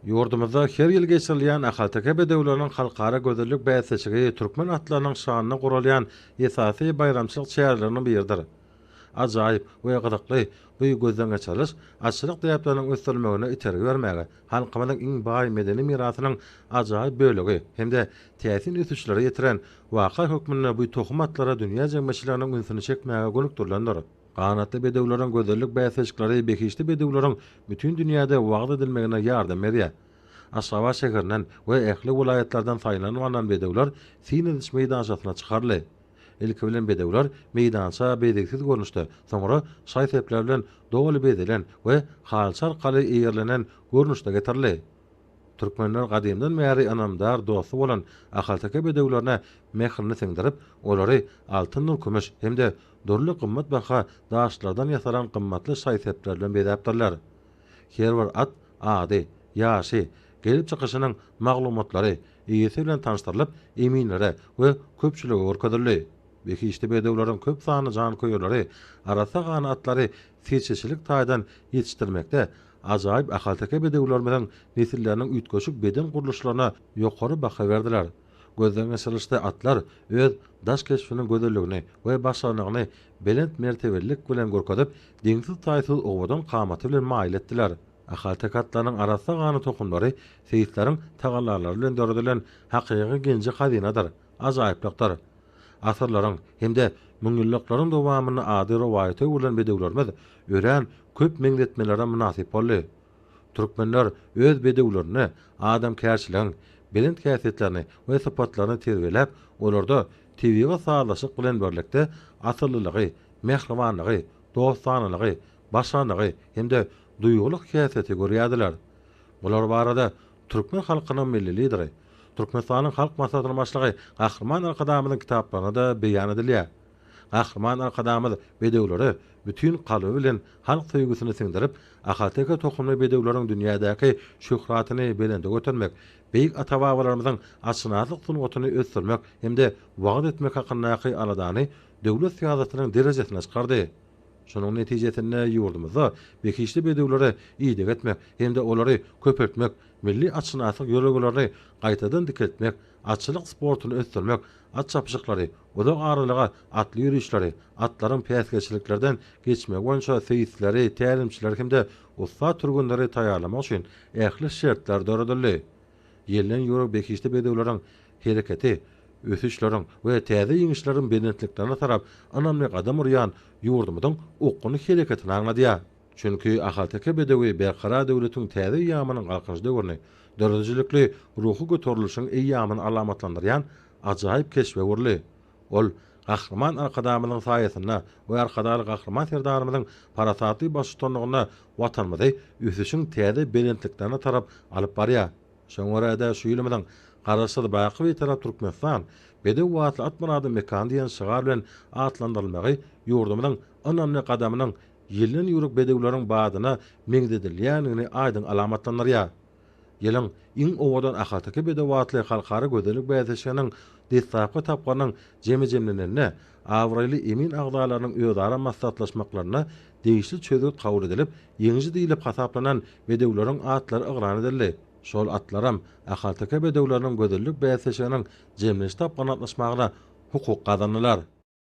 Ýurdumyzda her ýyl geçirilýän ahalteke bedewleriniň halkara gözellik bäsleşigi türkmen atlarynyň şanyna guralýan esasy baýramçylyk çäreleriniň biridir. Ajaýyp we gyzykly bu gözdengeçiriliş atçylyk däpleriniň ösdürilmegine itergi bermäge, halkymyzyň iň baý medeni mirasynyň ajaýyp bölegi hem-de täsin ösüşlere ýetiren waka hökmünde bu tohum atlara dünýä jemgyýetçiliginiň ünsüni çekmäge gönükdirilendir. Ganatly bedewleriň gözellik bäsleşikleri behişdi bedewleriň bütin dünýäde wagyz edilmegine ýardam berýär. Aşgabat şäherinden we ähli welaýatlardan saýlanyp alnan bedewler syn ediş meýdançasyna çykaryldy. Ilki bilen bedewler meýdança bezegsiz görnüşde, soňra şaý-sepler bilen doly bezelen we halyça arkaly eýerlenen görnüşde getirildi. Türkmenler gadymdan bäri ynamdar dosty bolan ahalteke bedewlerine mährini siňdirip, olary altyndyr kümüş hem-de dürli gymmatbaha daşlardan ýasalan gymmatly şaý-sepler bilen bezäpdirler. Her bir at ady, ýaşy, gelip çykyşynyň maglumatlary eýesi bilen tanyşdyrylyp, eminlere we köpçülige görkezildi. Behişdi bedewleriň köp sanly janköýerleri arassa ganly atlary seçgiçilik taýdan ýetişdirmekde ajaýyp ahalteke bedewlerimiziň nesilleriniň üýtgeşik beden gurluşlaryna ýokary baha berdiler. Gözden geçirilişde atlar öz daş keşbiniň gözelligini we başarnygyny belent mertebelilik bilen görkezip, deňsiz-taýsyz owadan kamaty bilen maýyl etdiler. Ahalteke atlarynyň arassa ganly tohumlary seýisleriň tagallalary bilen döredilen hakyky genji-hazynadyr, ajaýyplykdyr. Asyrlaryň hem-de müňýyllyklaryň dowamynda ady rowaýata öwrülen bedewlerimiz örän köp meňzetmelere mynasyp boldy. Türkmenler öz bedewlerinde adamkärçiligiň belent häsiýetlerini we sypatlaryny terbiýeläp, olarda tebigy sazlaşyk bilen birlikde asyllylygy, mähribanlygy, dostanalygy, başarnygy hem-de duýgulyk häsiýeti görýärdiler. Bular barada türkmen halkynyň Milli Lideri, Türkmenistanyň Halk Maslahatynyň Başlygy Gahryman Arkadagymyzyň kitaplarynda-da beýan edilýär. Gahryman Arkadagymyz bedewlere bütin kalby bilen halk söýgüsini siňdirip, ahalteke tohumly bedewleriň dünýädäki şöhratyny belende götermek, beýik ata-babalarymyzyň atşynaslyk sungatyny ösdürmek hem-de wagyz etmek hakyndaky aladany döwlet syýasatynyň derejesine çykardy. Şonuň netijesinde ýurdumyzda behişdi bedewlere ideg etmek hem-de olary köpeltmek, milli atşynaslyk ýörelgelerini gaýtadan dikeltmek, atçylyk sportuny ösdürmek, at çapyşyklary, uzak aralyga atly ýörişleri, atlaryň päsgelçiliklerden geçmegi boýunça seýisleri, tälimçileri hem-de ussat türgenleri taýýarlamak üçin ähli şertler döredildi. Ýelden ýürek behişdi bedewleriň hereketi ösüşleriň we täze ýeňişleriň belentliklerine tarap ynamly gadam urýan ýurdumyzyň okgunly hereketini aňladýar. Çünki ahalteke bedewi Berkarar döwletiň täze eýýamynyň Galkynyş döwrüni, döredijilikli ruhy göterilişiň eýýamyny alamatlandyrýan ajaýyp keşbe öwrüldi. Ol Gahryman Arkadagymyzyň saýasynda we Arkadagly Gahryman Serdarymyzyň parasatly baştutanlygynda Watanymyzy ösüşiň täze belentliklerine tarap alyp barýar. Şoňa görä-de, şu ýylymyzyň Garaşsyz, baky Bitarap Türkmenistan, bedew atly at myradyň mekany diýen şygar bilen atlandyrylmagy ýurdumyzyň ynamly gadamynyň ýelden ýüwrük bedewleriň badyna meňzedilýändigini aýdyň alamatlandyrýar. Ýylyň iň owadan ahalteke bedewi atly halkara gözellik bäsleşiginiň deslapky tapgyrynyň jemi jemlenende, abraýly emin agzalarynyň özara maslahatlaşmaklarynda degişli çözgüt kabul edilip, ýeňiji diýlip hasaplanan bedewleriň atlary yglan edildi. Şol atlaram ahalteke bedewleriniň gözellik bäsleşiginiň jemleýji tapgyryna gatnaşmagyna hukuk gazandylar.